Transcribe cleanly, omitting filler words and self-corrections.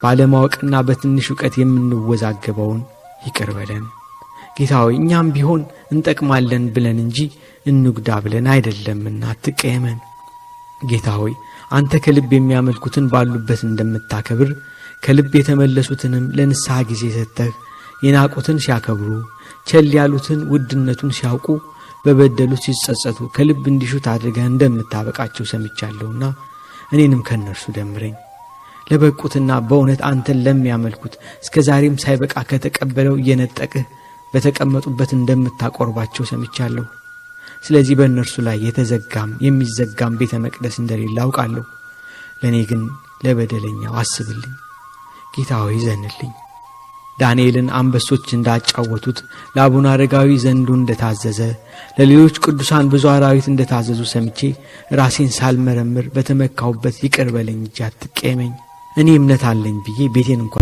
ባለማወቅና በትንሽ እውቀት የምንወዛገበውን ይቅር በለን። ጌታ ሆይ፣ እኛም ቢሆን እንጠቅማለን ብለን እንጂ እንጉዳ ብለን አይደለምና አትቀየመን። ጌታ ሆይ፣ አንተ ከልብ የሚያመልኩትን ባሉበት እንደምታከብር፣ ከልብ የተመለሱትንም ለንስሐ ጊዜ ሰጥተህ የናቁትን ሲያከብሩ፣ ቸል ያሉትን ውድነቱን ሲያውቁ፣ በበደሉት ሲጸጸቱ ከልብ እንዲሹት አድርገህ እንደምታበቃቸው ሰምቻለሁና እኔንም ከእነርሱ ደምረኝ። ለበቁትና በእውነት አንተን ለሚያመልኩት እስከ ዛሬም ሳይበቃ ከተቀበለው እየነጠቅህ በተቀመጡበት እንደምታቆርባቸው ሰምቻለሁ። ስለዚህ በእነርሱ ላይ የተዘጋም የሚዘጋም ቤተ መቅደስ እንደሌለ አውቃለሁ። ለእኔ ግን ለበደለኛው አስብልኝ። ጌታ ሆይ፣ ዘንልኝ። ዳንኤልን አንበሶች እንዳጫወቱት፣ ለአቡነ አረጋዊ ዘንዶ እንደታዘዘ፣ ለሌሎች ቅዱሳን ብዙ አራዊት እንደታዘዙ ሰምቼ ራሴን ሳልመረምር በተመካሁበት ይቅር በለኝ እንጂ አትቀየመኝ። እኔ እምነት አለኝ ብዬ ቤቴን እንኳ